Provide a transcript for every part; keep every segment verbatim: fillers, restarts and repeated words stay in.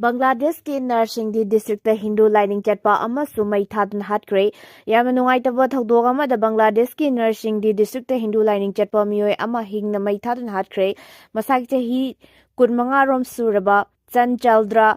ꯕꯪꯒ꯭ꯂꯥꯗꯦꯁꯀꯤ ꯅꯔꯁꯤꯡꯗꯤ ꯗꯤꯁꯇ꯭ꯔꯤꯛꯇ ꯍꯤꯟꯗꯨ ꯂꯥꯏꯅꯤꯡ ꯆꯠꯄ ꯑꯃꯁꯨ ꯃꯩ ꯊꯥꯗꯨꯅ ꯍꯥꯠꯈ꯭ꯔꯦ꯫ ꯌꯥꯝꯅ ꯅꯨꯡꯉꯥꯏꯇꯕ ꯊꯧꯗꯣꯛ ꯑꯃꯗ ꯕꯪꯒ꯭ꯂꯥꯗꯦꯁꯀꯤ ꯅꯔꯁꯤꯡꯗꯤ ꯗꯤꯁꯇ꯭ꯔꯤꯛꯇ ꯍꯤꯟꯗꯨ ꯂꯥꯏꯅꯤꯡ ꯆꯠꯄ ꯃꯤꯑꯣꯏ ꯑꯃ ꯍꯤꯡꯅ ꯃꯩ ꯊꯥꯗꯨꯅ ꯍꯥꯠꯈ꯭ꯔꯦ꯫ ꯃꯁꯥꯒꯤ ꯆꯍꯤ ꯀꯨꯟꯃꯉꯥ ꯔꯣꯝ ꯁꯨꯔꯕ ꯆꯟ ꯆꯜꯗ꯭ꯔ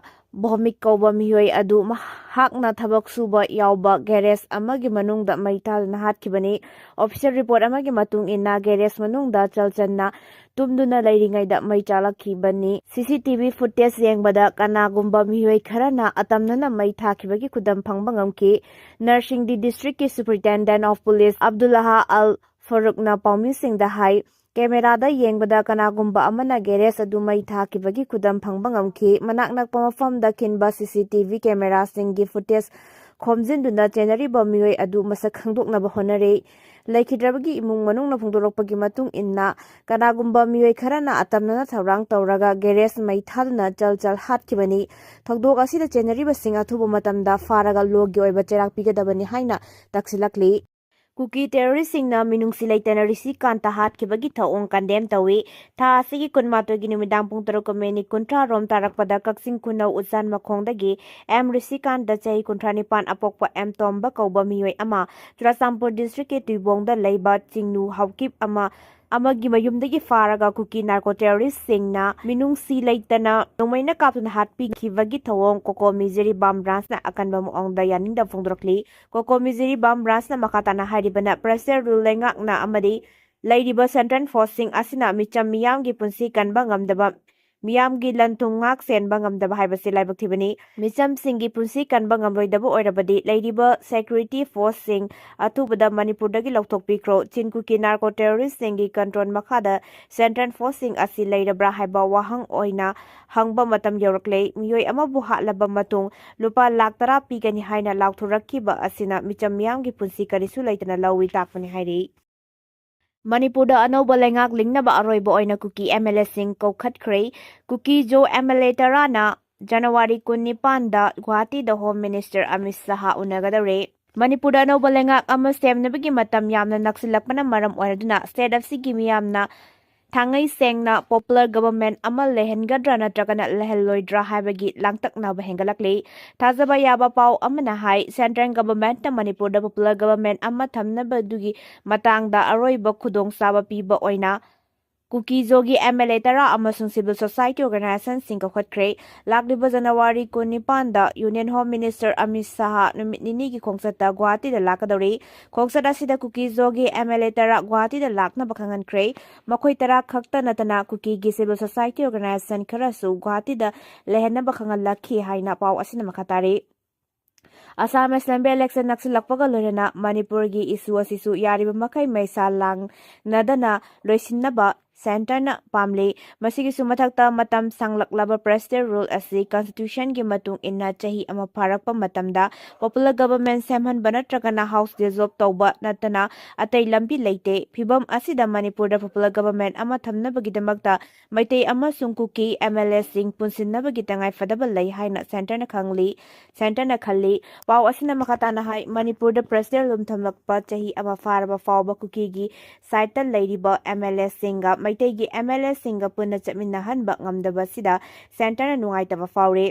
ꯚꯣꯃꯤꯛ ꯀꯧꯕ ꯃꯤꯑꯣꯏ ꯑꯗꯨ ꯃꯍꯥꯛꯅ ꯊꯕꯛ ꯁꯨꯕ ꯌꯥꯎꯕ ꯒꯦꯔꯦꯖ ꯑꯃꯒꯤ ꯃꯅꯨꯡꯗ ꯃꯩ ꯊꯥꯗꯨꯅ ꯍꯥꯠꯈꯤꯕꯅꯤ꯫ ꯑꯣꯐꯤꯁꯤꯌꯦꯜ ꯔꯤꯄꯣꯔꯠ ꯑꯃꯒꯤ ꯃꯇꯨꯡ ꯏꯟꯅ ꯒꯦꯔꯦꯖ ꯃꯅꯨꯡꯗ ꯆꯜꯆꯟꯅ ꯇꯨꯝꯗꯨꯅ ꯂꯩꯔꯤꯉꯩꯗ ꯃꯩ ꯆꯥꯂꯛꯈꯤꯕꯅꯤ꯫ ꯁꯤ ꯁꯤ ꯇꯤ ꯚꯤ ꯐꯨꯇꯦꯖ ꯌꯦꯡꯕꯗ ꯀꯅꯥꯒꯨꯝꯕ ꯃꯤꯑꯣꯏ ꯈꯔꯅ ꯑꯇꯝꯅꯅ ꯃꯩ ꯊꯥꯈꯤꯕꯒꯤ ꯈꯨꯗꯝ ꯐꯪꯕ ꯉꯝꯈꯤ꯫ ꯅꯔꯁꯤꯡꯗꯤ ꯗꯤꯁꯇ꯭ꯔꯤꯛꯀꯤ ꯁꯨꯄꯔꯤꯟꯇꯦꯟꯗꯦꯟ ꯑꯣꯐ ꯄꯨꯂꯤꯁ ꯑꯕꯗꯨꯜꯂꯥꯍ ꯑꯜ ꯐꯔꯨꯛꯅ ꯄꯥꯎꯃꯤꯁꯤꯡꯗ ꯍꯥꯏ, ꯀꯦꯃꯦꯔꯥꯗ ꯌꯦꯡꯕꯗ ꯀꯅꯥꯒꯨꯝꯕ ꯑꯃꯅ ꯒꯦꯔꯦꯖ ꯑꯗꯨ ꯃꯩ ꯊꯥꯈꯤꯕꯒꯤ ꯈꯨꯗꯝ ꯐꯪꯕ ꯉꯝꯈꯤ꯫ ꯃꯅꯥꯛ ꯅꯛꯄ ꯃꯐꯝꯗ ꯈꯤꯟꯕ ꯁꯤ ꯁꯤ ꯇꯤ ꯚꯤ ꯀꯦꯃꯦꯔꯥꯁꯤꯡꯒꯤ ꯐꯨꯇꯦꯖ ꯈꯣꯝꯖꯤꯟꯗꯨꯅ ꯆꯦꯟꯅꯔꯤꯕ ꯃꯤꯑꯣꯏ ꯑꯗꯨ ꯃꯁꯛ ꯈꯪꯗꯣꯛꯅꯕ ꯍꯣꯠꯅꯔꯤ꯫ ꯂꯩꯈꯤꯗ꯭ꯔꯕꯒꯤ ꯏꯃꯨꯡ ꯃꯅꯨꯡꯅ ꯐꯣꯡꯗꯣꯔꯛꯄꯒꯤ ꯃꯇꯨꯡ ꯏꯟꯅ, ꯀꯅꯥꯒꯨꯝꯕ ꯃꯤꯑꯣꯏ ꯈꯔꯅ ꯑꯇꯝꯅꯅ ꯊꯧꯔꯥꯡ ꯇꯧꯔꯒ ꯒꯦꯔꯦꯖ ꯃꯩ ꯊꯥꯗꯨꯅ ꯆꯜ ꯆꯜ ꯍꯥꯠꯈꯤꯕꯅꯤ꯫ ꯊꯧꯗꯣꯛ ꯑꯁꯤꯗ ꯆꯦꯟꯅꯔꯤꯕꯁꯤꯡ ꯑꯊꯨꯕ ꯃꯇꯝꯗ ꯐꯥꯔꯒ ꯂꯣꯒꯤ ꯑꯣꯏꯕ ꯆꯩꯔꯥꯛ ꯄꯤꯒꯗꯕꯅꯤ ꯍꯥꯏꯅ ꯇꯛꯁꯤꯜꯂꯛꯂꯤ꯫ ꯀꯨꯀꯤ ꯇꯦꯔꯣꯔꯤꯁ꯭ꯠꯁꯤꯡꯅ ꯃꯤꯅꯨꯡꯁꯤ ꯂꯩꯇꯅ ꯔꯤꯁꯤꯀꯥꯟꯇ ꯍꯥꯠꯈꯤꯕꯒꯤ ꯊꯧꯑꯣꯡ ꯀꯟꯗꯦꯝ ꯇꯧꯏ꯫ ꯊꯥ ꯑꯁꯤꯒꯤ ꯀꯨꯟꯃꯥꯊꯣꯏꯒꯤ ꯅꯨꯃꯤꯗꯥꯡ ꯄꯨꯡ ꯇꯔꯨꯛ ꯃꯤꯅꯤꯠ ꯀꯨꯟꯊ꯭ꯔꯥ ꯔꯣꯝ ꯇꯥꯔꯛꯄꯗ ꯀꯛꯆꯤꯡ ꯈꯨꯅꯧ ꯎꯆꯥꯟ ꯃꯈꯣꯡꯗꯒꯤ ꯑꯦꯝ ꯔꯤꯁꯤꯀꯥꯟꯇ, ꯆꯍꯤ ꯀꯨꯟꯊ꯭ꯔꯥ ꯅꯤꯄꯥꯟ, ꯑꯄꯣꯛꯄ ꯑꯦꯝ ꯇꯣꯝꯕ ꯀꯧꯕ ꯃꯤꯑꯣꯏ ꯑꯃ ꯆꯨꯔꯥꯆꯥꯟꯄꯨꯔ ꯗꯤꯁꯇ꯭ꯔꯤꯛꯀꯤ ꯇꯨꯏꯕꯣꯡꯗ ꯂꯩꯕ ꯆꯤꯡꯅꯨ ꯍꯥꯎꯀꯤꯞ ꯑꯃ ꯑꯃꯒꯤ ꯃꯌꯨꯝꯗꯒꯤ ꯐꯥꯔꯒ ꯀꯨꯀꯤ ꯅꯥꯔꯀꯣ ꯇꯦꯔꯣꯔꯤꯁ꯭ꯠꯁꯤꯡꯅ ꯃꯤꯅꯨꯡꯁꯤ ꯂꯩꯇꯅ ꯅꯣꯡꯃꯩꯅ ꯀꯥꯞꯇꯨꯅ ꯍꯥꯠꯄꯤꯈꯤꯕꯒꯤ ꯊꯧꯑꯣꯡ ꯀꯣꯀꯣꯃꯤ ꯖꯤꯔꯤꯕꯥꯝ ꯕ꯭ꯔꯥꯟꯁꯅ ꯑꯀꯟꯕ ꯃꯑꯣꯡꯗ ꯌꯥꯅꯤꯡꯗꯕ ꯐꯣꯡꯗꯣꯔꯛꯂꯤ꯫ ꯀꯣꯀꯣꯃꯤ ꯖꯤꯔꯤꯕꯥꯝ ꯕ꯭ꯔꯥꯟꯁꯅ ꯃꯈꯥ ꯇꯥꯅ ꯍꯥꯏꯔꯤꯕꯅ, ꯄ꯭ꯔꯦꯁꯤꯗꯦꯟꯠ ꯔꯨꯜ ꯂꯩꯉꯥꯛꯅ ꯑꯃꯗꯤ ꯂꯩꯔꯤꯕ ꯁꯦꯟꯇ꯭ꯔꯦꯜ ꯐꯣꯔꯁꯁꯤꯡ ꯑꯁꯤꯅ ꯃꯤꯆꯝ ꯃꯤꯌꯥꯝꯒꯤ ꯄꯨꯟꯁꯤ ꯀꯟꯕ ꯉꯝꯗꯕ, ꯃꯤꯌꯥꯝꯒꯤ ꯂꯟ ꯊꯨꯝ ꯉꯥꯛ ꯁꯦꯟꯕ ꯉꯝꯗꯕ ꯍꯥꯏꯕꯁꯤ ꯂꯥꯏꯕꯛ ꯊꯤꯕꯅꯤ꯫ ꯃꯤꯆꯝꯁꯤꯡꯒꯤ ꯄꯨꯟꯁꯤ ꯀꯟꯕ ꯉꯝꯂꯣꯏꯗꯕ ꯑꯣꯏꯔꯕꯗꯤ ꯂꯩꯔꯤꯕ ꯁꯦꯀ꯭ꯌꯨꯔꯤꯇꯤ ꯐꯣꯔꯁꯁꯤꯡ ꯑꯊꯨꯕꯗ ꯃꯅꯤꯄꯨꯔꯗꯒꯤ ꯂꯧꯊꯣꯛꯄꯤꯈ꯭ꯔꯣ꯫ ꯆꯤꯟ ꯀꯨꯀꯤ ꯅꯥꯔꯀꯣ ꯇꯦꯔꯣꯔꯤꯁ꯭ꯠꯁꯤꯡꯒꯤ ꯀꯟꯇ꯭ꯔꯣꯜ ꯃꯈꯥꯗ ꯁꯦꯟꯇ꯭ꯔꯦꯜ ꯐꯣꯔꯁꯁꯤꯡ ꯑꯁꯤ ꯂꯩꯔꯕ꯭ꯔꯥ ꯍꯥꯏꯕ ꯋꯥꯍꯪ ꯑꯣꯏꯅ ꯍꯪꯕ ꯃꯇꯝ ꯌꯧꯔꯛꯂꯦ꯫ ꯃꯤꯑꯣꯏ ꯑꯃꯕꯨ ꯍꯥꯠꯂꯕ ꯃꯇꯨꯡ ꯂꯨꯄꯥ ꯂꯥꯈ ꯇꯔꯥ ꯄꯤꯒꯅꯤ ꯍꯥꯏꯅ ꯂꯥꯎꯊꯣꯔꯛꯈꯤꯕ ꯑꯁꯤꯅ ꯃꯤꯆꯝ ꯃꯤꯌꯥꯝꯒꯤ ꯄꯨꯟꯁꯤ ꯀꯔꯤꯁꯨ ꯂꯩꯇꯅ ꯂꯧꯏ ꯇꯥꯛꯄꯅꯤ ꯍꯥꯏꯔꯤ꯫ ꯃꯅꯤꯄꯨꯔꯗ ꯑꯅꯧꯕ ꯂꯩꯉꯥꯛ ꯂꯤꯡꯅꯕ ꯑꯔꯣꯏꯕ ꯑꯣꯏꯅ ꯀꯨꯀꯤ ꯑꯦꯝ ꯑꯦꯜ ꯑꯦꯁꯤꯡ ꯀꯧꯈꯠꯈ꯭ꯔꯦ꯫ Kuki Zo M L A ꯇꯔꯥꯅ ꯖꯅꯋꯥꯔꯤ ꯀꯨꯟꯅꯤꯄꯥꯟꯗ ꯒꯨꯋꯥꯍꯥꯇꯤꯗ ꯍꯣꯝ ꯃꯤꯅꯤꯁꯇꯔ ꯑꯃꯤꯠ ꯁꯍꯥ ꯎꯅꯒꯗꯧꯔꯦ꯫ ꯃꯅꯤꯄꯨꯔꯗ ꯑꯅꯧꯕ ꯂꯩꯉꯥꯛ ꯑꯃ ꯁꯦꯝꯅꯕꯒꯤ ꯃꯇꯝ ꯌꯥꯝꯅ ꯅꯛꯁꯤꯜꯂꯛꯄꯅ ꯃꯔꯝ ꯑꯣꯏꯔꯗꯨꯅ ꯁ꯭ꯇꯦꯠ ꯑꯁꯤꯒꯤ ꯃꯤꯌꯥꯝꯅ ꯊꯥꯡꯉꯩ ꯁꯦꯡꯅ popular government ꯑꯃ ꯂꯩꯍꯟꯒꯗ꯭ꯔꯥ ꯅꯠꯇ꯭ꯔꯒꯅ ꯂꯩꯍꯜꯂꯣꯏꯗ꯭ꯔꯥ ꯍꯥꯏꯕꯒꯤ ꯂꯥꯡꯇꯛꯅꯕ ꯍꯦꯟꯒꯠꯂꯛꯂꯤ꯫ ꯊꯥꯖꯕ ꯌꯥꯕ ꯄꯥꯎ ꯑꯃꯅ ꯍꯥꯏ, central governmentꯅ ꯃꯅꯤꯄꯨꯔꯗ popular government ꯑꯃ ꯊꯝꯅꯕꯗꯨꯒꯤ ꯃꯇꯥꯡꯗ ꯑꯔꯣꯏꯕ ꯈꯨꯗꯣꯡꯆꯥꯕ ꯄꯤꯕ ꯑꯣꯏꯅ ꯀꯨꯀꯤ-ꯖꯣꯒꯤ MLA ꯇꯔꯥ ꯑꯃꯁꯨꯡ civil society organizationꯁꯤꯡ ꯀꯧꯈꯠꯈ꯭ꯔꯦ꯫ ꯂꯥꯛꯂꯤꯕ January ꯀꯨꯟꯅꯤꯄꯥꯟꯗ Union Home Minister Amit Shah ꯅꯨꯃꯤꯠ ꯅꯤꯅꯤꯒꯤ ꯈꯣꯡꯆꯠꯇ ꯒꯨꯋꯥꯍꯥꯇꯤꯗ ꯂꯥꯛꯀꯗꯧꯔꯤ꯫ ꯈꯣꯡꯆꯠ ꯑꯁꯤꯗ ꯀꯨꯀꯤ-ꯖꯣꯒꯤ MLA ꯇꯔꯥ ꯒꯨꯋꯥꯍꯥꯇꯤꯗ ꯂꯥꯛꯅꯕ ꯈꯪꯍꯟꯈ꯭ꯔꯦ꯫ ꯃꯈꯣꯏ ꯇꯔꯥ ꯈꯛꯇ ꯅꯠꯇꯅ ꯀꯨꯀꯤꯒꯤ civil society organization ꯈꯔꯁꯨ ꯒꯨꯋꯥꯍꯥꯇꯤꯗ ꯂꯩꯍꯟꯅꯕ ꯈꯪꯍꯜꯂꯛꯈꯤ ꯍꯥꯏꯅ ꯄꯥꯎ ꯑꯁꯤꯅ ꯃꯈꯥ ꯇꯥꯔꯤ꯫ ꯑꯁꯥꯝ Assembly election ꯅꯛꯁꯤꯜꯂꯛꯄꯒ ꯂꯣꯏꯅꯅ ꯃꯅꯤꯄꯨꯔꯒꯤ issue ꯑꯁꯤꯁꯨ ꯌꯥꯔꯤꯕ ꯃꯈꯩ ꯃꯩꯁꯥ ꯂꯥꯡꯅꯗꯅ ꯂꯣꯏꯁꯤꯟꯅꯕ centreꯅ ꯄꯥꯝꯂꯤ꯫ ꯃꯁꯤꯒꯤꯁꯨ ꯃꯊꯛꯇ, ꯃꯇꯝ ꯁꯥꯡꯂꯛꯂꯕ presidential rule ꯑꯁꯤ constitutionꯒꯤ ꯃꯇꯨꯡ ꯏꯟꯅ ꯆꯍꯤ ꯑꯃ ꯐꯥꯔꯛꯄ ꯃꯇꯝꯗ popular government ꯁꯦꯝꯍꯟꯕ ꯅꯠꯇ꯭ꯔꯒꯅ house dissolve ꯇꯧꯕ ꯅꯠꯇꯅ ꯑꯇꯩ ꯂꯝꯕꯤ ꯂꯩꯇꯦ꯫ ꯐꯤꯚꯝ ꯑꯁꯤꯗ ꯃꯅꯤꯄꯨꯔꯗ popular government ꯑꯃ ꯊꯝꯅꯕꯒꯤꯗꯃꯛꯇ ꯃꯩꯇꯩ ꯑꯃꯁꯨꯡ ꯀꯨꯀꯤ MLAꯁꯤꯡ ꯄꯨꯟꯁꯤꯟꯅꯕꯒꯤ ꯇꯉꯥꯏꯐꯗꯕ ꯂꯩ ꯍꯥꯏꯅ centreꯅ ꯈꯪꯂꯤ꯫ centreꯅ ꯈꯜꯂꯤ꯫ ꯄꯥꯎ ꯑꯁꯤꯅ ꯃꯈꯥ ꯇꯥꯅ ꯍꯥꯏ, ꯃꯅꯤꯄꯨꯔꯗ presidential rule ꯊꯝꯂꯛꯄ ꯆꯍꯤ ꯑꯃ ꯐꯥꯔꯕ ꯐꯥꯎꯕ ꯀꯨꯀꯤꯒꯤ sideꯇ ꯂꯩꯔꯤꯕ MLAꯁꯤꯡꯒ ꯃꯩꯇꯩꯒꯤ MLAꯁꯤꯡꯒ ꯄꯨꯟꯅ ꯆꯠꯃꯤꯟꯅꯍꯟꯕ ꯉꯝꯗꯕꯁꯤꯗ centreꯅ ꯅꯨꯡꯉꯥꯏꯇꯕ ꯐꯥꯎꯔꯤ꯫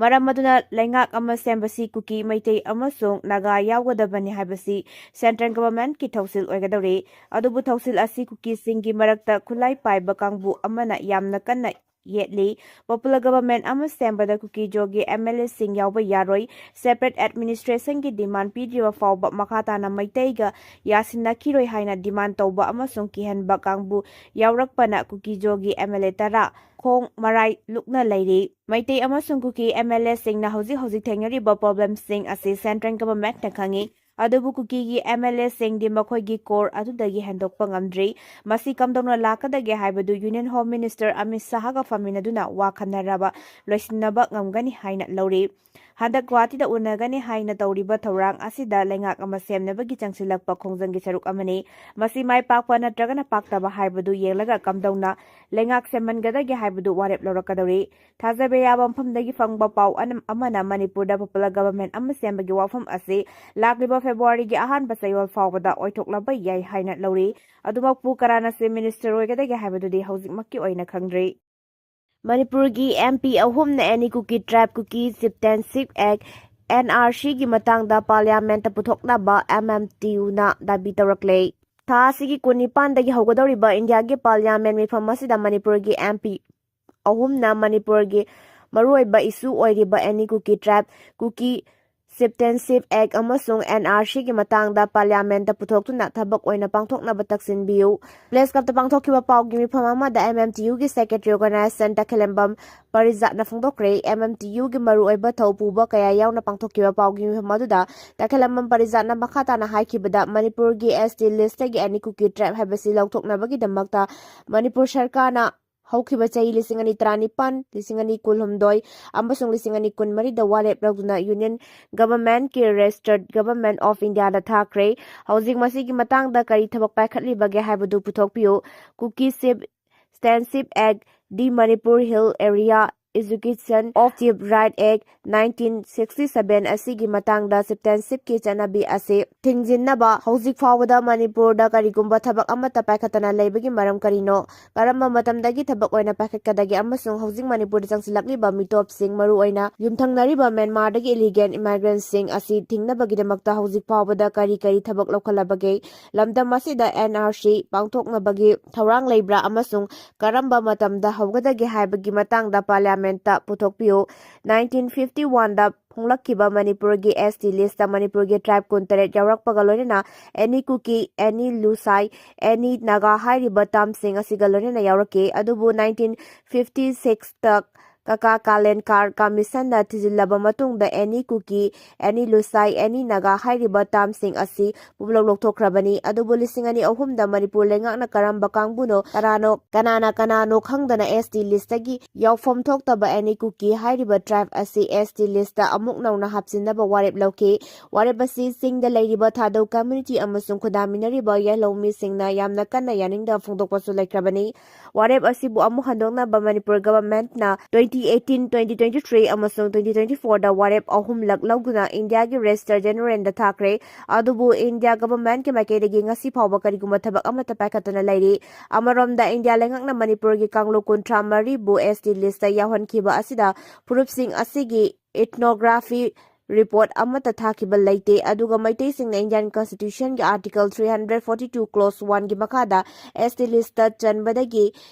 ꯃꯔꯝ ꯑꯗꯨꯅ ꯂꯩꯉꯥꯛ ꯑꯃ ꯁꯦꯝꯕꯁꯤ ꯀꯨꯀꯤ, ꯃꯩꯇꯩ ꯑꯃꯁꯨꯡ ꯅꯥꯒꯥ ꯌꯥꯎꯒꯗꯕꯅꯤ ꯍꯥꯏꯕꯁꯤ central governmentꯀꯤ ꯊꯧꯁꯤꯜ ꯑꯣꯏꯒꯗꯧꯔꯤ꯫ ꯑꯗꯨꯕꯨ ꯊꯧꯁꯤꯜ ꯑꯁꯤ ꯀꯨꯀꯤꯁꯤꯡꯒꯤ ꯃꯔꯛꯇ ꯈꯨꯠꯂꯥꯏ ꯄꯥꯏꯕ ꯀꯥꯡꯕꯨ ꯑꯃꯅ ꯌꯥꯝꯅ ꯀꯟꯅ ꯌꯦꯠꯂꯤ꯫ Popular government ꯑꯃ ꯁꯦꯝꯕꯗ ꯀꯨꯀꯤ-ꯖꯣꯒꯤ MLAꯁꯤꯡ ꯌꯥꯎꯕ ꯌꯥꯔꯣꯏ꯫ Separate administrationꯒꯤ demand ꯄꯤꯗ꯭ꯔꯤꯕ ꯐꯥꯎꯕ ꯃꯈꯥ ꯇꯥꯅ ꯃꯩꯇꯩꯒ ꯌꯥꯁꯤꯟꯅꯈꯤꯔꯣꯏ ꯍꯥꯏꯅ demand ꯇꯧꯕ ꯑꯃꯁꯨꯡ ꯀꯤꯍꯟꯕ ꯀꯥꯡꯕꯨ ꯌꯥꯎꯔꯛꯄꯅ ꯀꯨꯀꯤ-ꯖꯣꯒꯤ MLA ꯇꯔꯥ ꯈꯣꯡ ꯃꯔꯥꯏ ꯂꯨꯛꯅ ꯂꯩꯔꯤ꯫ ꯃꯩꯇꯩ ꯑꯃꯁꯨꯡ ꯀꯨꯀꯤ MLAꯁꯤꯡꯅ ꯍꯧꯖꯤꯛ ꯍꯧꯖꯤꯛ ꯊꯦꯡꯅꯔꯤꯕ problemꯁꯤꯡ ꯑꯁꯤ central governmentꯅ ꯈꯪꯏ꯫ ꯑꯗꯨꯕꯨ ꯀꯨꯀꯤꯒꯤ MLAꯁꯤꯡꯗꯤ ꯃꯈꯣꯏꯒꯤ core ꯑꯗꯨꯗꯒꯤ ꯍꯦꯟꯗꯣꯛꯄ ꯉꯝꯗ꯭ꯔꯤ꯫ ꯃꯁꯤ ꯀꯝꯗꯧꯅ ꯂꯥꯛꯀꯗꯒꯦ ꯍꯥꯏꯕꯗꯨ Union Home Minister ꯑꯃꯤꯠ ꯁꯥꯍꯒ ꯐꯝꯃꯤꯟꯅꯗꯨꯅ ꯋꯥ ꯈꯟꯅꯔꯕ ꯂꯣꯏꯁꯤꯟꯅꯕ ꯉꯝꯒꯅꯤ ꯍꯥꯏꯅ ꯂꯧꯔꯤ꯫ ꯍꯟꯗꯛ ꯒꯨꯋꯥꯍꯥꯇꯤꯗ ꯎꯅꯒꯅꯤ ꯍꯥꯏꯅ ꯇꯧꯔꯤꯕ ꯊꯧꯔꯥꯡ ꯑꯁꯤꯗ ꯂꯩꯉꯥꯛ ꯑꯃ ꯁꯦꯝꯅꯕꯒꯤ ꯆꯪꯁꯤꯜꯂꯛꯄ ꯈꯣꯡꯖꯪꯒꯤ ꯁꯔꯨꯛ ꯑꯃꯅꯤ꯫ ꯃꯁꯤ ꯃꯥꯏ ꯄꯥꯛꯄ ꯅꯠꯇ꯭ꯔꯒꯅ ꯄꯥꯛꯇꯕ ꯍꯥꯏꯕꯗꯨ ꯌꯦꯡꯂꯒ ꯀꯝꯗꯧꯅ ꯂꯩꯉꯥꯛ ꯁꯦꯝꯍꯟꯒꯗꯒꯦ ꯍꯥꯏꯕꯗꯨ ꯋꯥꯔꯦꯞ ꯂꯧꯔꯛꯀꯗꯧꯔꯤ꯫ ꯊꯥꯖꯕ ꯌꯥꯕ ꯃꯐꯝꯗꯒꯤ ꯐꯪꯕ ꯄꯥꯎ ꯑꯅ-, ꯑꯃꯅ ꯃꯅꯤꯄꯨꯔꯗ popular government ꯑꯃ ꯁꯦꯝꯕꯒꯤ ꯋꯥꯐꯝ ꯑꯁꯤ ꯂꯥꯛꯂꯤꯕ ꯐꯦꯕ꯭ꯔꯨꯋꯥꯔꯤꯒꯤ ꯑꯍꯥꯟꯕ ꯆꯌꯣꯜ ꯐꯥꯎꯕꯗ ꯑꯣꯏꯊꯣꯛꯂꯕ ꯌꯥꯏ ꯍꯥꯏꯅ ꯂꯧꯔꯤ꯫ ꯑꯗꯨꯃꯛꯄꯨ ꯀꯅꯥꯅ Chief Minister ꯑꯣꯏꯒꯗꯒꯦ ꯍꯥꯏꯕꯗꯨꯗꯤ ꯍꯧꯖꯤꯛꯃꯛꯀꯤ ꯑꯣꯏꯅ ꯈꯪꯗ꯭ꯔꯤ꯫ ꯃꯅꯤꯄꯨꯔꯒꯤ M P ꯑꯍꯨꯝꯅ Any Kuki Tribe Kuki Chieftainship Act, N R C ꯒꯤ ꯃꯇꯥꯡꯗ Parliament ꯇ ꯄꯨꯊꯣꯛꯅꯕ M M T U ꯅ ꯗꯥꯕꯤ ꯇꯧꯔꯛꯂꯦ꯫ ꯊꯥ ꯑꯁꯤꯒꯤ ꯀꯨꯟꯅꯤꯄꯥꯟꯗꯒꯤ ꯍꯧꯒꯗꯧꯔꯤꯕ ꯏꯟꯗꯤꯌꯥꯒꯤ Parliament ꯃꯤꯐꯝ ꯑꯁꯤꯗ ꯃꯅꯤꯄꯨꯔꯒꯤ M P ꯑꯍꯨꯝꯅ ꯃꯅꯤꯄꯨꯔꯒꯤ ꯃꯔꯨꯑꯣꯏꯕ issue ꯑꯣꯏꯔꯤꯕ Any Kuki Tribe Kuki Chieftainship Act ꯑꯃꯁꯨꯡ N R C ꯒꯤ ꯃꯇꯥꯡꯗ Parliament ꯇ ꯄꯨꯊꯣꯛꯇꯨꯅ ꯊꯕꯛ ꯑꯣꯏꯅ ꯄꯥꯡꯊꯣꯛꯅꯕ ꯇꯛꯁꯤꯟꯕꯤꯌꯨ꯫ Press Club ꯇ ꯄꯥꯡꯊꯣꯛꯈꯤꯕ ꯄꯥꯎꯒꯤ ꯃꯤꯐꯝ ꯑꯃꯗ M M T U ꯒꯤ Secretary Organization ꯇꯈꯦꯂꯝꯕꯝ ꯄꯔꯤꯖꯥꯠꯅ ꯐꯣꯡꯗꯣꯛꯈ꯭ꯔꯦ꯫ M M T U ꯒꯤ ꯃꯔꯨꯑꯣꯏꯕ ꯊꯧ ꯄꯨꯕ ꯀꯌꯥ ꯌꯥꯎꯅ ꯄꯥꯡꯊꯣꯛꯈꯤꯕ ꯄꯥꯎꯒꯤ ꯃꯤꯐꯝ ꯑꯗꯨꯗ ꯇꯈꯦꯂꯝꯕꯝ ꯄꯔꯤꯖꯥꯠꯅ ꯃꯈꯥ ꯇꯥꯅ ꯍꯥꯏꯈꯤꯕꯗ, ꯃꯅꯤꯄꯨꯔꯒꯤ S T list ꯇꯒꯤ Any Kuki Tribe ꯍꯥꯏꯕꯁꯤ ꯂꯧꯊꯣꯛꯅꯕꯒꯤꯗꯃꯛꯇ ꯃꯅꯤꯄꯨꯔ ꯁꯔꯀꯥꯔꯅ ꯍꯧꯈꯤꯕ ꯆꯍꯤ ꯂꯤꯁꯤꯡ ꯑꯅꯤ ꯇꯔꯥꯅꯤꯄꯥꯟ, ꯂꯤꯁꯤꯡ ꯑꯅꯤ ꯀꯨꯟꯍꯨꯝꯗꯣꯏ ꯑꯃꯁꯨꯡ ꯂꯤꯁꯤꯡ ꯑꯅꯤ ꯀꯨꯟꯃꯔꯤꯗ ꯋꯥꯔꯦꯞ ꯂꯧꯗꯨꯅ Union Government ꯀꯤ Registered Government of India ꯗ ꯊꯥꯈ꯭ꯔꯦ꯫ ꯍꯧꯖꯤꯛ ꯃꯁꯤꯒꯤ ꯃꯇꯥꯡꯗ ꯀꯔꯤ ꯊꯕꯛ ꯄꯥꯏꯈꯠꯂꯤꯕꯒꯦ ꯍꯥꯏꯕꯗꯨ ꯄꯨꯊꯣꯛꯄꯤꯌꯨ꯫ Kuki Chieftainship Act, The Manipur Hill Area Education of Chief Right Act, nineteen sixty seven ꯑꯁꯤꯒꯤ ꯃꯇꯥꯡꯗ chieftainship ꯀꯤ ꯆꯠꯅꯕꯤ ꯑꯁꯤ ꯊꯤꯡꯖꯤꯟꯅꯕ ꯍꯧꯖꯤꯛ ꯐꯥꯎꯕꯗ ꯃꯅꯤꯄꯨꯔꯗ ꯀꯔꯤꯒꯨꯝꯕ ꯊꯕꯛ ꯑꯃꯠꯇ ꯄꯥꯏꯈꯠꯇꯅ ꯂꯩꯕꯒꯤ ꯃꯔꯝ ꯀꯔꯤꯅꯣ? ꯀꯔꯝꯕ ꯃꯇꯝꯗꯒꯤ ꯊꯕꯛ ꯑꯣꯏꯅ ꯄꯥꯏꯈꯠꯀꯗꯒꯦ? ꯑꯃꯁꯨꯡ ꯍꯧꯖꯤꯛ ꯃꯅꯤꯄꯨꯔꯗ ꯆꯪꯁꯤꯜꯂꯛꯂꯤꯕ ꯃꯤꯇꯣꯞꯁꯤꯡ, ꯃꯔꯨꯑꯣꯏꯅ ꯌꯨꯝꯊꯪꯅꯔꯤꯕ ꯃ꯭ꯌꯥꯟꯃꯥꯔꯗꯒꯤ illegal immigrant ꯁꯤꯡ ꯑꯁꯤ ꯊꯤꯡꯅꯕꯒꯤꯗꯃꯛꯇ ꯍꯧꯖꯤꯛ ꯐꯥꯎꯕꯗ ꯀꯔꯤ ꯀꯔꯤ ꯊꯕꯛ ꯂꯧꯈꯠꯂꯕꯒꯦ? ꯂꯝꯗꯝ ꯑꯁꯤꯗ N R C ꯄꯥꯡꯊꯣꯛꯅꯕꯒꯤ ꯊꯧꯔꯥꯡ ꯂꯩꯕ꯭ꯔꯥ ꯑꯃꯁꯨꯡ ꯀꯔꯝꯕ ꯃꯇꯝꯗ ꯍꯧꯒꯗꯒꯦ ꯍꯥꯏꯕꯒꯤ ꯃꯇꯥꯡꯗ Parliament ꯇ ꯄꯨꯊꯣꯛꯄꯤꯌꯨ꯫ Nineteen fifty one ꯗ ꯐꯣꯡꯂꯛꯈꯤꯕ ꯃꯅꯤꯄꯨꯔꯒꯤ S T list ꯇ ꯃꯅꯤꯄꯨꯔꯒꯤ tribe ꯀꯨꯟꯇꯔꯦꯠ ꯌꯥꯎꯔꯛꯄꯒ ꯂꯣꯏꯅꯅ Any Kuki, Any Lusai, Any Naga ꯍꯥꯏꯔꯤꯕ term ꯁꯤꯡ ꯑꯁꯤꯒ ꯂꯣꯏꯅꯅ ꯌꯥꯎꯔꯛꯈꯤ꯫ ꯑꯗꯨꯕꯨ nineteen fifty six ꯇ ꯀꯀꯥ ꯀꯥꯂꯦꯟꯀꯥꯔ Commission ꯅ ꯊꯤꯖꯤꯜꯂꯕ ꯃꯇꯨꯡꯗ Any Kuki, Any Lusai, Any Naga ꯍꯥꯏꯔꯤꯕ term ꯁꯤꯡ ꯑꯁꯤ ꯄꯨꯝꯂꯧ ꯂꯧꯊꯣꯛꯈ꯭ꯔꯕꯅꯤ꯫ ꯑꯗꯨꯕꯨ ꯂꯤꯁꯤꯡ ꯑꯅꯤ ꯑꯍꯨꯝꯗ ꯃꯅꯤꯄꯨꯔ ꯂꯩꯉꯥꯛꯅ ꯀꯔꯝꯕ ꯀꯥꯡꯕꯨꯅꯣ, ꯀꯅꯥꯅꯣ, ꯀꯅꯥꯅ ꯀꯅꯥꯅꯣ ꯈꯪꯗꯅ S T list ꯇꯒꯤ ꯌꯥꯎꯐꯝ ꯊꯣꯛꯇꯕ Any Kuki ꯍꯥꯏꯔꯤꯕ tribe ꯑꯁꯤ S T list ꯇ ꯑꯃꯨꯛ ꯅꯧꯅ ꯍꯥꯞꯆꯤꯟꯅꯕ ꯋꯥꯔꯦꯞ ꯂꯧꯈꯤ꯫ ꯋꯥꯔꯦꯞ ꯑꯁꯤ ꯆꯤꯡꯗ ꯂꯩꯔꯤꯕ ꯊꯥꯗꯧ community ꯑꯃꯁꯨꯡ ꯈꯨꯟꯗꯥꯃꯤꯟꯅꯔꯤꯕ ꯌꯦꯜꯍꯧꯃꯤꯁꯤꯡꯅ ꯌꯥꯝꯅ ꯀꯟꯅ ꯌꯥꯅꯤꯡꯗꯕ ꯐꯣꯡꯗꯣꯛꯄꯁꯨ ꯂꯩꯈ꯭ꯔꯕꯅꯤ꯫ ꯋꯥꯔꯦꯞ ꯑꯁꯤꯕꯨ ꯑꯃꯨꯛ ꯍꯟꯗꯣꯛꯅꯕ ꯃꯅꯤꯄꯨꯔ government ꯅ twenty T eighteen twenty twenty-three ꯑꯃꯁꯨꯡ twenty twenty-four ꯗ ꯋꯥꯔꯦꯞ ꯑꯍꯨꯝꯂꯛ ꯂꯧꯗꯨꯅ ꯏꯟꯗꯤꯌꯥꯒꯤ ꯔꯦꯖꯤꯁꯇꯔ ꯖꯦꯅꯔꯦꯜꯗ ꯊꯥꯈ꯭ꯔꯦ꯫ ꯑꯗꯨꯕꯨ ꯏꯟꯗꯤꯌꯥ ꯒꯚꯔꯟꯃꯦꯟꯠꯀꯤ ꯃꯥꯏꯀꯩꯗꯒꯤ ꯉꯁꯤ ꯐꯥꯎꯕ ꯀꯔꯤꯒꯨꯝꯕ ꯊꯕꯛ ꯑꯃꯠꯇ ꯄꯥꯏꯈꯠꯇꯅ ꯂꯩꯔꯤ꯫ ꯑꯃꯔꯣꯝꯗ ꯏꯟꯗꯤꯌꯥ ꯂꯩꯉꯥꯛꯅ ꯃꯅꯤꯄꯨꯔꯒꯤ ꯀꯥꯡꯂꯨꯞ ꯀꯨꯟꯊ꯭ꯔꯥ ꯃꯔꯤꯕꯨ S T list ꯌꯥꯎꯍꯟꯈꯤꯕ ꯑꯁꯤꯗ ꯐꯨꯔꯨꯞꯁꯤꯡ ꯑꯁꯤꯒꯤ ethnography report ꯑꯃꯠꯇ ꯊꯥꯈꯤꯕ ꯂꯩꯇꯦ꯫ ꯑꯗꯨꯒ ꯃꯩꯇꯩꯁꯤꯡꯅ Indian Constitution ꯒꯤ Article three hundred forty-two Clause one ꯒꯤ ꯃꯈꯥꯗ S T list ꯆꯟꯕꯗꯒꯤ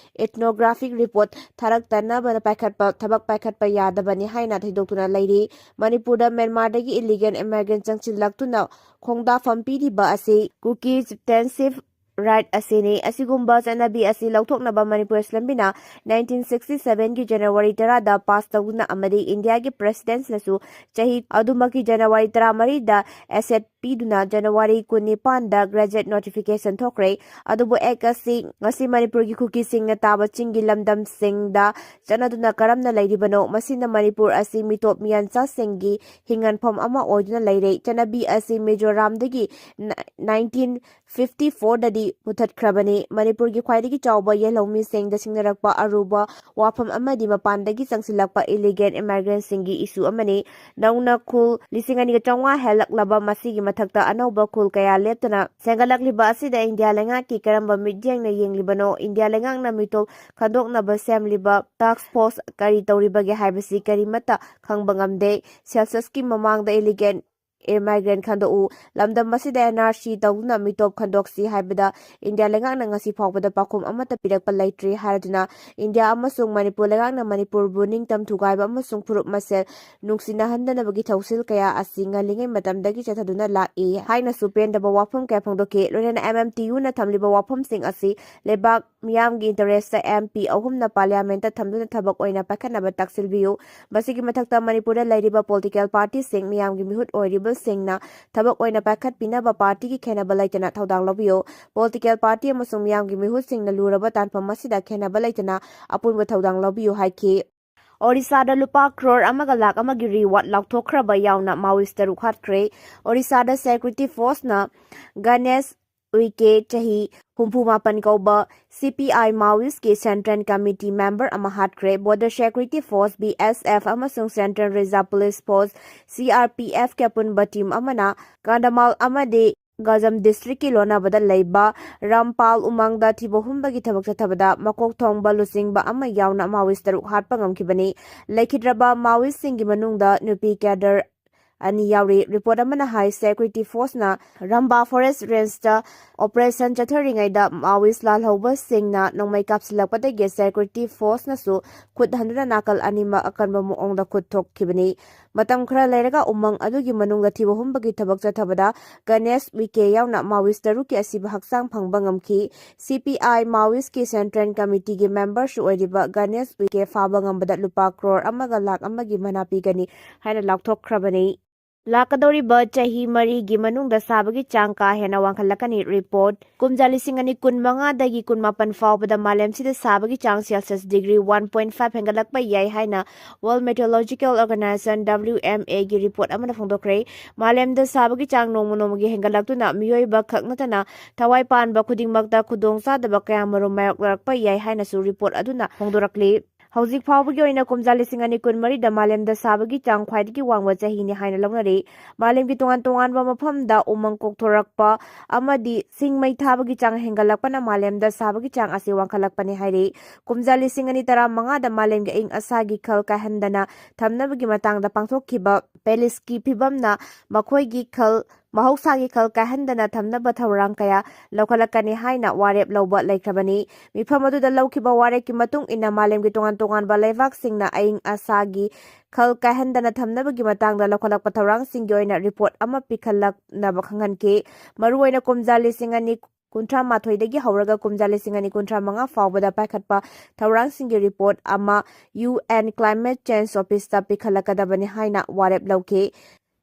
ethnographic report ꯊꯥꯔꯛꯇꯅꯕ ꯄꯥꯏꯈꯠꯄ, ꯊꯕꯛ ꯄꯥꯏꯈꯠꯄ ꯌꯥꯗꯕꯅꯤ ꯍꯥꯏꯅ ꯊꯩꯗꯣꯛꯇꯨꯅ ꯂꯩꯔꯤ꯫ ꯃꯅꯤꯄꯨꯔꯗ ꯃ꯭ꯌꯥꯟꯃꯥꯔꯗꯒꯤ illegal immigrant ꯆꯪꯁꯤꯜꯂꯛꯇꯨꯅ ꯈꯣꯡꯗꯥꯐꯝ ꯄꯤꯔꯤꯕ ꯑꯁꯤ ꯀꯨꯀꯤ chieftainship right ꯑꯁꯤꯅꯤ꯫ ꯑꯁꯤꯒꯨꯝꯕ ꯆꯠꯅꯕꯤ ꯑꯁꯤ ꯂꯧꯊꯣꯛꯅꯕ ꯃꯅꯤꯄꯨꯔ Assembly ꯅ nineteen sixty seven ꯒꯤ January ꯇꯔꯥꯗ pass ꯇꯧꯗꯨꯅ ꯑꯃꯗꯤ ꯏꯟꯗꯤꯌꯥꯒꯤ President ꯅꯁꯨ ꯆꯍꯤ ꯑꯗꯨꯃꯛꯀꯤ January ꯇꯔꯥꯃꯔꯤꯗ assent ꯄꯤꯗꯨꯅ January ꯀꯨꯟꯅꯤꯄꯥꯟꯗ gazette notification ꯊꯣꯛꯈ꯭ꯔꯦ꯫ ꯑꯗꯨꯕꯨ Act ꯑꯁꯤ ꯉꯁꯤ ꯃꯅꯤꯄꯨꯔꯒꯤ ꯀꯨꯀꯤꯁꯤꯡꯅ ꯇꯥꯕ ꯆꯤꯡꯒꯤ ꯂꯝꯗꯝꯁꯤꯡꯗ ꯆꯠꯅꯗꯨꯅ ꯀꯔꯝꯅ ꯂꯩꯔꯤꯕꯅꯣ? ꯃꯁꯤꯅ ꯃꯅꯤꯄꯨꯔ ꯑꯁꯤ ꯃꯤꯇꯣꯞ ꯃꯤꯌꯥꯟꯆꯥꯁꯤꯡꯒꯤ ꯍꯤꯡꯉꯟꯐꯝ ꯑꯃ ꯑꯣꯏꯗꯨꯅ ꯂꯩꯔꯦ꯫ ꯆꯠꯅꯕꯤ ꯑꯁꯤ ꯃꯤꯖꯣꯔꯥꯝꯗꯒꯤ nineteen fifty four ꯗꯗꯤ ꯃꯨꯊꯠꯈ꯭ꯔꯕꯅꯤ꯫ ꯃꯅꯤꯄꯨꯔꯒꯤ ꯈ꯭ꯋꯥꯏꯗꯒꯤ ꯆꯥꯎꯕ ꯌꯦꯜꯍꯧꯃꯤꯁꯤꯡꯗ ꯁꯤꯡꯅꯔꯛꯄ ꯑꯔꯨꯕ ꯋꯥꯐꯝ ꯑꯃꯗꯤ ꯃꯄꯥꯟꯗꯒꯤ ꯆꯪꯁꯤꯜꯂꯛꯄ illegal immigrant ꯁꯤꯡꯒꯤ issue ꯑꯃꯅꯤ꯫ ꯅꯧꯅ ꯈꯨꯜ ꯂꯤꯁꯤꯡ ꯑꯅꯤꯒ ꯆꯥꯝꯃꯉꯥ ꯍꯦꯜꯂꯛꯂꯕ ꯃꯁꯤꯒꯤ ꯃꯊꯛꯇ ꯑꯅꯧꯕ ꯈꯨꯜ ꯀꯌꯥ ꯂꯦꯞꯇꯅ ꯁꯦꯝꯒꯠꯂꯛꯂꯤꯕ ꯑꯁꯤꯗ ꯏꯟꯗꯤꯌꯥ ꯂꯩꯉꯥꯛꯀꯤ ꯀꯔꯝꯕ ꯃꯤꯠꯌꯦꯡꯅ ꯌꯦꯡꯂꯤꯕꯅꯣ? ꯏꯟꯗꯤꯌꯥ ꯂꯩꯉꯥꯛꯅ ꯃꯤꯇꯣꯞ ꯈꯟꯗꯣꯛꯅꯕ ꯁꯦꯝꯂꯤꯕ task force ꯀꯔꯤ ꯇꯧꯔꯤꯕꯒꯦ ꯍꯥꯏꯕꯁꯤ ꯀꯔꯤꯃꯠꯇ ꯈꯪꯕ ꯉꯝꯗꯦ꯫ Census ꯀꯤ ꯃꯃꯥꯡꯗ illegal immigrant ꯈꯟꯗꯣꯛꯎ, ꯂꯝꯗꯝ ꯑꯁꯤꯗ N R C ꯇꯧꯗꯨꯅ ꯃꯤꯇꯣꯞ ꯈꯟꯗꯣꯛꯁꯤ ꯍꯥꯏꯕꯗ ꯏꯟꯗꯤꯌꯥ ꯂꯩꯉꯥꯛꯅ ꯉꯁꯤ ꯐꯥꯎꯕꯗ ꯄꯥꯎꯈꯨꯝ ꯑꯃꯠꯇ ꯄꯤꯔꯛꯄ ꯂꯩꯇ꯭ꯔꯤ ꯍꯥꯏꯔꯗꯨꯅ ꯏꯟꯗꯤꯌꯥ ꯑꯃꯁꯨꯡ ꯃꯅꯤꯄꯨꯔ ꯂꯩꯉꯥꯛꯅ ꯃꯅꯤꯄꯨꯔꯕꯨ ꯅꯤꯡꯇꯝ ꯊꯨꯒꯥꯏꯕ ꯑꯃꯁꯨꯡ ꯐꯨꯔꯨꯞ ꯃꯁꯦꯜ ꯅꯨꯡꯁꯤꯅꯍꯟꯗꯅꯕꯒꯤ ꯊꯧꯁꯤꯜ ꯀꯌꯥ ꯑꯁꯤ ꯉꯜꯂꯤꯉꯩ ꯃꯇꯝꯗꯒꯤ ꯆꯠꯊꯗꯨꯅ ꯂꯥꯛꯏ ꯍꯥꯏꯅꯁꯨ ꯄꯦꯟꯗꯕ ꯋꯥꯐꯝ ꯀꯌꯥ ꯐꯣꯡꯗꯣꯛꯈꯤ꯫ ꯂꯣꯏꯅꯅ M M T U ꯅ ꯊꯝꯂꯤꯕ ꯋꯥꯐꯝꯁꯤꯡ ꯑꯁꯤ ꯂꯩꯕꯥꯛ ꯃꯤꯌꯥꯝꯒꯤ interest ꯇ M P ꯑꯍꯨꯝꯅ Parliament ꯇ ꯊꯝꯗꯨꯅ ꯊꯕꯛ ꯑꯣꯏꯅ ꯄꯥꯏꯈꯠꯅꯕ ꯇꯥꯛꯁꯤꯟꯕꯤꯌꯨ꯫ ꯃꯁꯤꯒꯤ ꯃꯊꯛꯇ ꯃꯅꯤꯄꯨꯔꯗ ꯂꯩꯔꯤꯕ political party ꯁꯤꯡ, ꯃꯤꯌꯥꯝꯒꯤ ꯃꯤꯍꯨꯠ ꯑꯣꯏꯔꯤꯕꯁꯤꯡꯅ ꯊꯕꯛ ꯑꯣꯏꯅ ꯄꯥꯏꯈꯠꯄꯤꯅꯕ party ꯒꯤ ꯈꯦꯟꯅꯕ ꯂꯩꯇꯅ ꯊꯧꯗꯥꯡ ꯂꯧꯕꯤꯌꯨ꯫ Political party ꯑꯃꯁꯨꯡ ꯃꯤꯌꯥꯝꯒꯤ ꯃꯤꯍꯨꯠꯁꯤꯡꯅ ꯂꯨꯔꯕ ꯇꯥꯟꯐꯝ ꯑꯁꯤꯗ ꯈꯦꯟꯅꯕ ꯂꯩꯇꯅ ꯑꯄꯨꯟꯕ ꯊꯧꯗꯥꯡ ꯂꯧꯕꯤꯌꯨ ꯍꯥꯏꯈꯤ꯫ ꯑꯣꯔꯤꯁꯥꯗ ꯂꯨꯄꯥ ꯀ꯭ꯔꯣꯔ ꯑꯃꯒ ꯂꯥꯈ ꯑꯃꯒꯤ reward ꯂꯥꯎꯊꯣꯛꯈ꯭ꯔꯕ ꯌꯥꯎꯅ Maoist ꯇꯔꯨꯛ ꯍꯥꯠꯈ꯭ꯔꯦ꯫ ꯑꯣꯔꯤꯁꯥꯗ security force ꯅ Ganesh ꯎꯏꯀꯦ, ꯆꯍꯤ ꯍꯨꯝꯐꯨ ꯃꯥꯄꯟ ꯀꯧꯕ C P I Maoist ꯀꯤ Central Committee member ꯑꯃ ꯍꯥꯠꯈ꯭ꯔꯦ꯫ Border Security Force, B S F, ꯑꯃꯁꯨꯡ Central Reserve Police Force, C R P F, ꯀꯤ ꯑꯄꯨꯟꯕ team ꯑꯃꯅ ꯀꯥꯟꯗꯃꯥꯜ ꯑꯃꯗꯤ ꯒꯖꯝ district ꯀꯤ ꯂꯣꯟꯅꯕꯗ ꯂꯩꯕ ꯔꯥꯝꯄꯥꯜ ꯎꯃꯪꯗ ꯊꯤꯕ ꯍꯨꯝꯕꯒꯤ ꯊꯕꯛ ꯆꯠꯊꯕꯗ ꯃꯀꯣꯛ ꯊꯣꯡꯕ ꯂꯨꯆꯤꯡꯕ ꯑꯃ ꯌꯥꯎꯅ Maoist ꯇꯔꯨꯛ ꯍꯥꯠꯄ ꯉꯝꯈꯤꯕꯅꯤ꯫ ꯂꯩꯈꯤꯗ꯭ꯔꯕ Maoist ꯁꯤꯡꯒꯤ ꯃꯅꯨꯡꯗ ꯅꯨꯄꯤ cadre ꯑꯅꯤ ꯌꯥꯎꯔꯤ꯫ Report ꯑꯃꯅ ꯍꯥꯏ, security force ꯅ ꯔꯝꯕꯥ forest range ꯇ operation ꯆꯠꯊꯔꯤꯉꯩꯗ Maoist ꯂꯥꯜꯍꯧꯕꯁꯤꯡꯅ ꯅꯣꯡꯃꯩ ꯀꯥꯞꯁꯤꯜꯂꯛꯄꯗꯒꯤ security force ꯅꯁꯨ ꯈꯨꯠ ꯍꯟꯗꯨꯅ ꯅꯥꯀꯜ ꯑꯅꯤꯃꯛ ꯑꯀꯟꯕ ꯃꯑꯣꯡꯗ ꯈꯨꯠ ꯊꯣꯛꯈꯤꯕꯅꯤ꯫ ꯃꯇꯝ ꯈꯔ ꯂꯩꯔꯒ ꯎꯃꯪ ꯑꯗꯨꯒꯤ ꯃꯅꯨꯡꯗ ꯊꯤꯕ ꯍꯨꯝꯕꯒꯤ ꯊꯕꯛ ꯆꯠꯊꯕꯗ ꯒꯅꯦꯁ ꯎꯏꯀꯦ ꯌꯥꯎꯅ Maoist ꯇꯔꯨꯛꯀꯤ ꯑꯁꯤꯕ ꯍꯛꯆꯥꯡ ꯐꯪꯕ ꯉꯝꯈꯤ꯫ C P I Maoist ꯀꯤ Central Committee ꯒꯤ member ꯁꯨ ꯑꯣꯏꯔꯤꯕ ꯒꯅꯦꯁ ꯎꯏꯀꯦ ꯐꯥꯕ ꯉꯝꯕꯗ ꯂꯨꯄꯥ ꯀ꯭ꯔꯣꯔ ꯑꯃꯒ ꯂꯥꯈ ꯑꯃꯒꯤ ꯃꯅꯥ ꯄꯤꯒꯅꯤ ꯍꯥꯏꯅ ꯂꯥꯎꯊꯣꯛꯈ꯭ꯔꯕꯅꯤ꯫ ꯂꯥꯛꯀꯗꯧꯔꯤꯕ ꯆꯍꯤ ꯃꯔꯤꯒꯤ ꯃꯅꯨꯡꯗ ꯁꯥꯕꯒꯤ ꯆꯥꯡ ꯀꯥ ꯍꯦꯟꯅ ꯋꯥꯡꯈꯠꯂꯛꯀꯅꯤ꯫ Report, ꯀꯨꯝꯖꯥ ꯂꯤꯁꯤꯡ ꯑꯅꯤ ꯀꯨꯟꯃꯉꯥꯗꯒꯤ ꯀꯨꯟꯃꯥꯄꯟ ꯐꯥꯎꯕꯗ ꯃꯥꯂꯦꯝꯁꯤꯗ ꯁꯥꯕꯒꯤ ꯆꯥꯡ Celsius degree one point five ꯍꯦꯟꯒꯠꯂꯛꯄ ꯌꯥꯏ ꯍꯥꯏꯅ World Meteorological Organization, W M A, ꯒꯤ report ꯑꯃꯅ ꯐꯣꯡꯗꯣꯛꯈ꯭ꯔꯦ꯫ ꯃꯥꯂꯦꯝꯗ ꯁꯥꯕꯒꯤ ꯆꯥꯡ ꯅꯣꯡꯃ ꯅꯣꯡꯃꯒꯤ ꯍꯦꯟꯒꯠꯂꯛꯇꯨꯅ ꯃꯤꯑꯣꯏꯕ ꯈꯛ ꯅꯠꯇꯅ ꯊꯋꯥꯏ ꯄꯥꯟꯕ ꯈꯨꯗꯤꯡꯃꯛꯇ ꯈꯨꯗꯣꯡꯆꯥꯗꯕ ꯀꯌꯥꯃꯔꯨꯝ ꯃꯥꯌꯣꯛꯅꯔꯛꯄ ꯌꯥꯏ ꯍꯥꯏꯅꯁꯨ report ꯑꯗꯨꯅ ꯐꯣꯡꯗꯣꯔꯛꯂꯤ꯫ ꯍꯧꯖꯤꯛ ꯐꯥꯎꯕꯒꯤ ꯑꯣꯏꯅ ꯀꯨꯝꯖꯥ ꯂꯤꯁꯤꯡ ꯑꯅꯤ ꯀꯨꯟꯃꯔꯤꯗ ꯃꯥꯂꯦꯝꯗ ꯁꯥꯕꯒꯤ ꯆꯥꯡ ꯈ꯭ꯋꯥꯏꯗꯒꯤ ꯋꯥꯡꯕ ꯆꯍꯤꯅꯤ ꯍꯥꯏꯅ ꯂꯧꯅꯔꯤ꯫ ꯃꯥꯂꯦꯝꯒꯤ ꯇꯣꯉꯥꯟ ꯇꯣꯉꯥꯟꯕ ꯃꯐꯝꯗ ꯎꯃꯪ ꯀꯣꯛꯊꯣꯔꯛꯄ ꯑꯃꯗꯤ ꯆꯤꯡ ꯃꯩ ꯊꯥꯕꯒꯤ ꯆꯥꯡ ꯍꯦꯟꯒꯠꯂꯛꯄꯅ ꯃꯥꯂꯦꯝꯗ ꯁꯥꯕꯒꯤ ꯆꯥꯡ ꯑꯁꯤ ꯋꯥꯡꯈꯠꯂꯛꯄꯅꯤ ꯍꯥꯏꯔꯤ꯫ ꯀꯨꯝꯖꯥ ꯂꯤꯁꯤꯡ ꯑꯅꯤ ꯇꯔꯥꯃꯉꯥꯗ ꯃꯥꯂꯦꯝꯒꯤ ꯑꯏꯪ ꯑꯁꯥꯒꯤ ꯈꯜ ꯀꯥꯏꯍꯟꯗꯅ ꯊꯝꯅꯕꯒꯤ ꯃꯇꯥꯡꯗ ꯄꯥꯡꯊꯣꯛꯈꯤꯕ Paris ꯀꯤ ꯐꯤꯕꯝꯅ ꯃꯈꯣꯏꯒꯤ ꯈꯜ, ꯃꯍꯧꯁꯥꯒꯤ ꯈꯜ ꯀꯥꯏꯍꯟꯗꯅ ꯊꯝꯅꯕ ꯊꯧꯔꯥꯡ ꯀꯌꯥ ꯂꯧꯈꯠꯂꯛꯀꯅꯤ ꯍꯥꯏꯅ ꯋꯥꯔꯦꯞ ꯂꯧꯕ ꯂꯩꯈ꯭ꯔꯕꯅꯤ꯫ ꯃꯤꯐꯝ ꯑꯗꯨꯗ ꯂꯧꯈꯤꯕ ꯋꯥꯔꯦꯞꯀꯤ ꯃꯇꯨꯡ ꯏꯟꯅ ꯃꯥꯂꯦꯝꯒꯤ ꯇꯣꯉꯥꯟ ꯇꯣꯉꯥꯟꯕ ꯂꯩꯕꯥꯛꯁꯤꯡꯅ ꯑꯏꯪ ꯑꯁꯥꯒꯤ ꯈꯜ ꯀꯥꯏꯍꯟꯗꯅ ꯊꯝꯅꯕꯒꯤ ꯃꯇꯥꯡꯗ ꯂꯧꯈꯠꯂꯛꯄ ꯊꯧꯔꯥꯡꯁꯤꯡꯒꯤ ꯑꯣꯏꯅ report ꯑꯃ ꯄꯤꯈꯠꯂꯛꯅꯕ ꯈꯪꯍꯟꯈꯤ꯫ ꯃꯔꯨꯑꯣꯏꯅ ꯀꯨꯝꯖꯥ ꯂꯤꯁꯤꯡ ꯑꯅꯤ ꯀꯨꯟꯊ꯭ꯔꯥ ꯃꯥꯊꯣꯏꯗꯒꯤ ꯍꯧꯔꯒ ꯀꯨꯝꯖꯥ ꯂꯤꯁꯤꯡ ꯑꯅꯤ ꯀꯨꯟꯊ꯭ꯔꯥ ꯃꯉꯥ ꯐꯥꯎꯕꯗ ꯄꯥꯏꯈꯠꯄ ꯊꯧꯔꯥꯡꯁꯤꯡꯒꯤ report ꯑꯃ U N Climate Change Office ꯇ ꯄꯤꯈꯠꯂꯛꯀꯗꯕꯅꯤ ꯍꯥꯏꯅ ꯋꯥꯔꯦꯞ ꯂꯧꯈꯤ꯫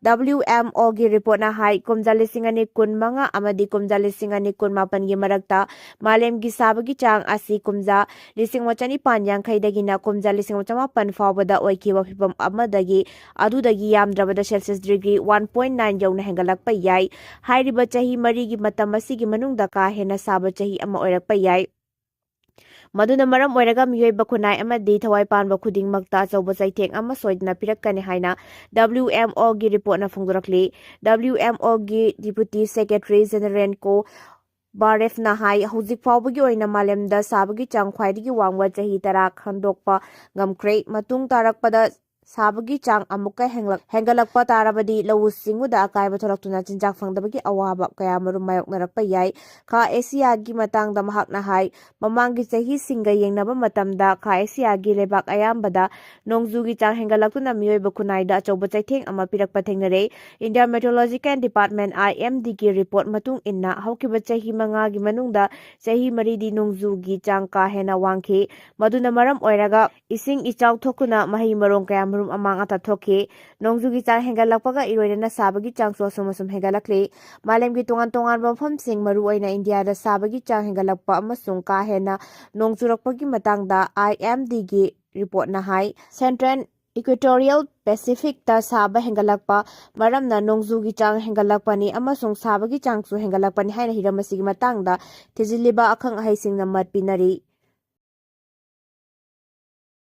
WMOꯒꯤ ꯔꯤꯄꯣꯔꯠꯅ ꯍꯥꯏ, ꯀꯨꯝꯖꯥ ꯂꯤꯁꯤꯡ ꯑꯅꯤ ꯀꯨꯟꯃꯉꯥ ꯑꯃꯗꯤ ꯀꯨꯝꯖꯥ ꯂꯤꯁꯤꯡ ꯑꯅꯤ ꯀꯨꯟꯃꯥꯄꯟꯒꯤ ꯃꯔꯛꯇ ꯃꯥꯂꯦꯝꯒꯤ ꯁꯥꯕꯒꯤ ꯆꯥꯡ ꯑꯁꯤ ꯀꯨꯝꯖꯥ ꯂꯤꯁꯤꯡ ꯑꯃ ꯆꯅꯤꯄꯥꯟ ꯌꯥꯡꯈꯩꯗꯒꯤꯅ ꯀꯨꯝꯖꯥ ꯂꯤꯁꯤꯡ ꯑꯃ ꯆꯃꯥꯄꯟ ꯐꯥꯎꯕꯗ ꯑꯣꯏꯈꯤꯕ ꯐꯤꯚꯝ ꯑꯃꯗꯒꯤ ꯑꯗꯨꯗꯒꯤ ꯌꯥꯝꯗ꯭ꯔꯕꯗ Celsius degree one point nine ꯌꯧꯅ ꯍꯦꯟꯒꯠꯂꯛꯄ ꯌꯥꯏ꯫ ꯍꯥꯏꯔꯤꯕ ꯆꯍꯤ ꯃꯔꯤꯒꯤ ꯃꯇꯝ ꯑꯁꯤꯒꯤ ꯃꯅꯨꯡꯗ ꯀꯥ ꯍꯦꯟꯅ ꯁꯥꯕ ꯆꯍꯤ ꯑꯃ ꯑꯣꯏꯔꯛꯄ ꯌꯥꯏ꯫ ꯃꯗꯨꯅ ꯃꯔꯝ ꯑꯣꯏꯔꯒ ꯃꯤꯑꯣꯏꯕ ꯈꯨꯟꯅꯥꯏ ꯑꯃꯗꯤ ꯊꯋꯥꯏ ꯄꯥꯟꯕ ꯈꯨꯗꯤꯡꯃꯛꯇ ꯑꯆꯧꯕ ꯆꯩꯊꯦꯡ ꯑꯃ ꯁꯣꯏꯗꯅ ꯄꯤꯔꯛꯀꯅꯤ ꯍꯥꯏꯅ WMOꯒꯤ ꯔꯤꯄꯣꯔꯠꯅ ꯐꯣꯡꯗꯣꯔꯛꯂꯤ꯫ WMOꯒꯤ Deputy Secretary General ꯀꯣ ꯕꯥꯔꯦꯐꯅ ꯍꯥꯏ, ꯍꯧꯖꯤꯛ ꯐꯥꯎꯕꯒꯤ ꯑꯣꯏꯅ ꯃꯥꯂꯦꯝꯗ ꯁꯥꯕꯒꯤ ꯆꯥꯡ ꯈ꯭ꯋꯥꯏꯗꯒꯤ ꯋꯥꯡꯕ ꯆꯍꯤ ꯇꯔꯥ ꯈꯪꯗꯣꯛꯄ ꯉꯝꯈ꯭ꯔꯦ꯫ ꯃꯇꯨꯡ ꯇꯥꯔꯛꯄꯗ ꯁꯥꯕꯒꯤ ꯆꯥꯡ ꯑꯃꯨꯛꯀ ꯍꯦꯟꯒꯠꯂꯛ-, ꯍꯦꯟꯒꯠꯂꯛꯄ ꯇꯥꯔꯕꯗꯤ ꯂꯧꯎ ꯁꯤꯡꯎꯗ ꯑꯀꯥꯏꯕ ꯊꯣꯛꯂꯛꯇꯨꯅ ꯆꯤꯟꯖꯥꯛ ꯐꯪꯗꯕꯒꯤ ꯑꯋꯥꯕ ꯀꯌꯥ ꯃꯔꯨꯝ ꯃꯥꯌꯣꯛꯅꯔꯛꯄ ꯌꯥꯏ꯫ ꯈꯥ ꯑꯦꯁꯤꯌꯥꯒꯤ ꯃꯇꯥꯡꯗ ꯃꯍꯥꯛꯅ ꯍꯥꯏ, ꯃꯃꯥꯡꯒꯤ ꯆꯍꯤꯁꯤꯡꯒ ꯌꯦꯡꯅꯕ ꯃꯇꯝꯗ ꯈꯥ ꯑꯦꯁꯤꯌꯥꯒꯤ ꯂꯩꯕꯥꯛ ꯑꯌꯥꯝꯕꯗ ꯅꯣꯡꯖꯨꯒꯤ ꯆꯥꯡ ꯍꯦꯟꯒꯠꯂꯛꯇꯨꯅ ꯃꯤꯑꯣꯏꯕ ꯈꯨꯟꯅꯥꯏꯗ ꯑꯆꯧꯕ ꯆꯩꯊꯦꯡ ꯑꯃ ꯄꯤꯔꯛꯄ ꯊꯦꯡꯅꯔꯦ꯫ India Meteorological Department, IMDꯒꯤ ꯔꯤꯄꯣꯔꯠ ꯃꯇꯨꯡ ꯏꯟꯅ, ꯍꯧꯈꯤꯕ ꯆꯍꯤ ꯃꯉꯥꯒꯤ ꯃꯅꯨꯡꯗ ꯆꯍꯤ ꯃꯔꯤꯗꯤ ꯅꯣꯡꯖꯨꯒꯤ ꯆꯥꯡ ꯀꯥ ꯍꯦꯟꯅ ꯋꯥꯡꯈꯤ꯫ ꯃꯗꯨꯅ ꯃꯔꯝ ꯑꯣꯏꯔꯒ ꯏꯁꯤꯡ ꯏꯆꯥꯎ ꯊꯣꯛꯇꯨꯅ ꯃꯍꯩ ꯃꯔꯣꯡ ꯀꯌꯥ ꯃꯔꯨꯝ ꯑꯃꯥꯡ ꯑꯇꯥ ꯊꯣꯛꯈꯤ꯫ ꯅꯣꯡꯖꯨꯒꯤ ꯆꯥꯡ ꯍꯦꯟꯒꯠꯂꯛꯄꯒ ꯏꯔꯣꯏꯅꯅ ꯁꯥꯕꯒꯤ ꯆꯥꯡꯁꯨ ꯑꯁꯨꯝ ꯑꯁꯨꯝ ꯍꯦꯟꯒꯠꯂꯛꯂꯤ꯫ ꯃꯥꯂꯦꯝꯒꯤ ꯇꯣꯉꯥꯟ ꯇꯣꯉꯥꯟꯕ ꯃꯐꯝꯁꯤꯡ, ꯃꯔꯨꯑꯣꯏꯅ ꯏꯟꯗꯤꯌꯥꯗ ꯁꯥꯕꯒꯤ ꯆꯥꯡ ꯍꯦꯟꯒꯠꯂꯛꯄ ꯑꯃꯁꯨꯡ ꯀꯥ ꯍꯦꯟꯅ ꯅꯣꯡ ꯆꯨꯔꯛꯄꯒꯤ ꯃꯇꯥꯡꯗ IMDꯒꯤ ꯔꯤꯄꯣꯔꯠꯅ ꯍꯥꯏ, Central Equatorial Pacificꯇ ꯁꯥꯕ ꯍꯦꯟꯒꯠꯂꯛꯄ ꯃꯔꯝꯅ ꯅꯣꯡꯖꯨꯒꯤ ꯆꯥꯡ ꯍꯦꯟꯒꯠꯂꯛꯄꯅꯤ ꯑꯃꯁꯨꯡ ꯁꯥꯕꯒꯤ ꯆꯥꯡꯁꯨ ꯍꯦꯟꯒꯠꯂꯛꯄꯅꯤ ꯍꯥꯏꯅ ꯍꯤꯔꯝ ꯑꯁꯤꯒꯤ ꯃꯇꯥꯡꯗ ꯊꯤꯖꯤꯜꯂꯤꯕ ꯑꯈꯪ ꯑꯍꯩꯁꯤꯡꯅ ꯃꯠ ꯄꯤꯅꯔꯤ꯫